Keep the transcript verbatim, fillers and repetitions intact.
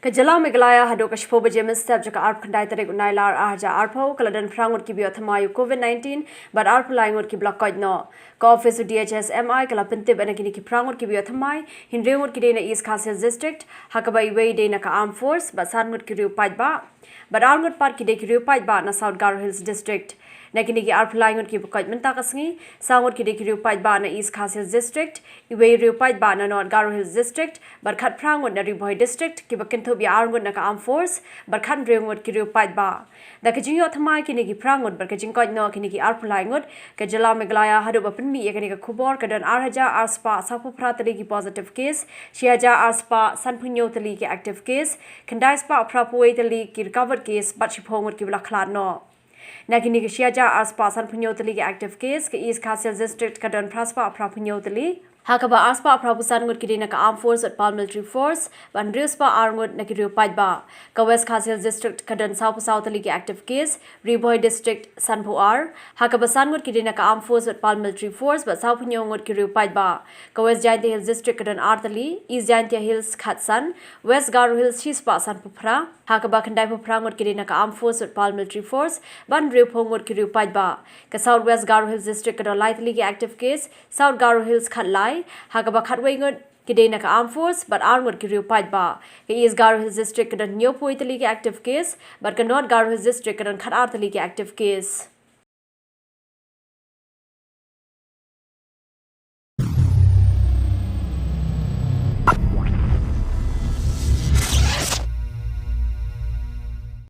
Ka jylla Meghalaya haduh ka shiphew baje mynstep jong ka arphew khyndai tarik u Nailar arhajar arphew ka la don phra ngut kiba ïoh thymmai ïa u COVID nineteen bad arphew lai ngut kiba la koit noh. Ka ophis u D H S M I ka la pyntip ba na kine ki phra ngut kiba ïoh thymmai, hynriew ngut ki dei na East Khasi Hills District, ha kaba iwei dei na ka Armed Force bad san ngut ki riew paidbah, bad ar ngut pat ki dei ki riew paidbah na South Garo Hills District. Na kine ki arphew lai ngut kiba koit mynta ka sngi, saw ngut ki dei ki riew paidbah na East Khasi Hills District, iwei riew paidbah na North Garo Hills District, bad khatphra ngut na Ri Bhoi District, kiba kynthup ïa ar ngut na ka Armed Force bad khathynriew ngut ki riew paidbah. Da ka jingïoh thymmai kine ki phra ngut bad ka jingkoit noh kine ki arphew lai ngut, ka jylla Meghalaya haduh ba pynmih ïa kane ka khubor ka don arhajar arspah sawphew phra tylli ki positive case, shihajar arspah sanphew hynñiew tylli ki active case, khyndai spah phraphew wei tylli ki recovered case bad shiphew ngut kiba la khlad noh. Na kine ki shihajar arspah sanphew hynñiew tylli ki active case, ka East Khasi Hills District ka don phra spah phraphew hynñiew tylli, ha kaba ar spah phraphew san ngut ki dei na ka Armed Force bad Paramilitary Force bad hynriew spah ar ngut na ki riew paidbah. Ka West Khasi Hills District ka don sawphew saw tylli ki active case, Ri Bhoi District sanphew ar, ha kaba san ngut ki dei na ka Armed Force bad Paramilitary Force bad sawphew hynñiew ngut ki riew paidbah. Ka West Jaintia Hills District ka don ar tylli, East Jaintia Hills khatsan, West Garo Hills shispah sanphew phra, ha kaba khyndaiphew phra ngut ki dei na ka Armed Force bad Paramilitary Force bad hynriewphew ngut ki riew paidbah. Ka South West Garo Hills District ka don lai tylli ki active case, South Garo Hills khatlai, ha kaba khatwei ngut ki dei na ka Armed Force bad ar ngut ki riew paidbah. Ka East Garo Hills District ka don hynñiewphew tylli ki active case bad ka North Garo Hills District ka don khatar tylli ki active case.